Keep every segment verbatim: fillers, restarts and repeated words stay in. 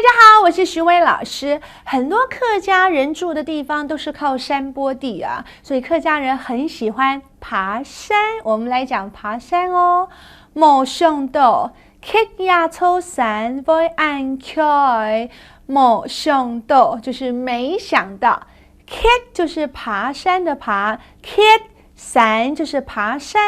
大家好，我是徐薇老师。很多客家人住的地方都是靠山坡地啊，所以客家人很喜欢爬山。我们来讲爬山哦。無想到，蹶這座山會恁𤸁。無想到就是沒想到，蹶就是爬山的爬，蹶山就是爬山，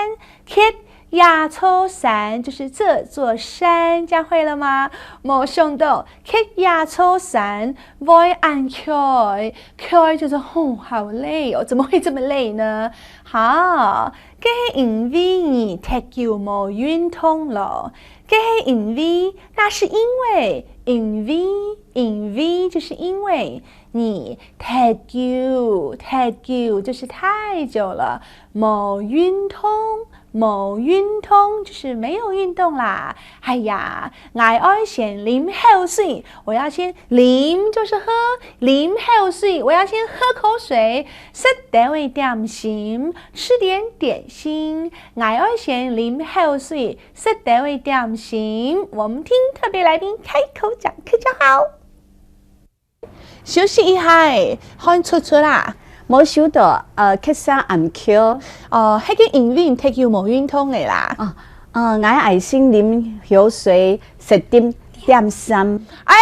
蹶這座山就是這座山，這樣會了嗎？無想到蹶這座山會恁𤸁，𤸁就是吼，好累哦，怎麼會這麼累呢？好，該係因為你忒久無運動了，該係因為，那是因為，因為，因為就是因為你忒久，忒久就是太久了，無運動，無運動就是沒有運動啦。哎呀，𠊎愛先啉口水，我要先啉就是喝，啉口水，我要先喝口水。食兜仔點心，吃點點心。𠊎愛先啉口水，食兜仔點心。我們聽特別來賓開口講客家話哦。 休息一下仔，汗出出啦。無想到，呃，蹶山恁𤸁。哦，該个因為忒久無運動了啦。哦，呃，𠊎愛先啉口水，食點點心。哎，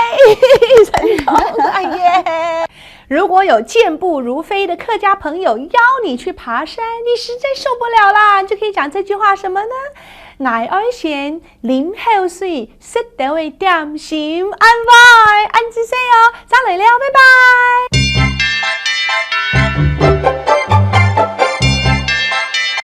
成功，哎耶！如果有健步如飛的客家朋友邀你去爬山，你實在受不了啦，你就可以講這句話什麼呢？𠊎愛先啉口水，食兜仔點心，恁壞，恁仔細。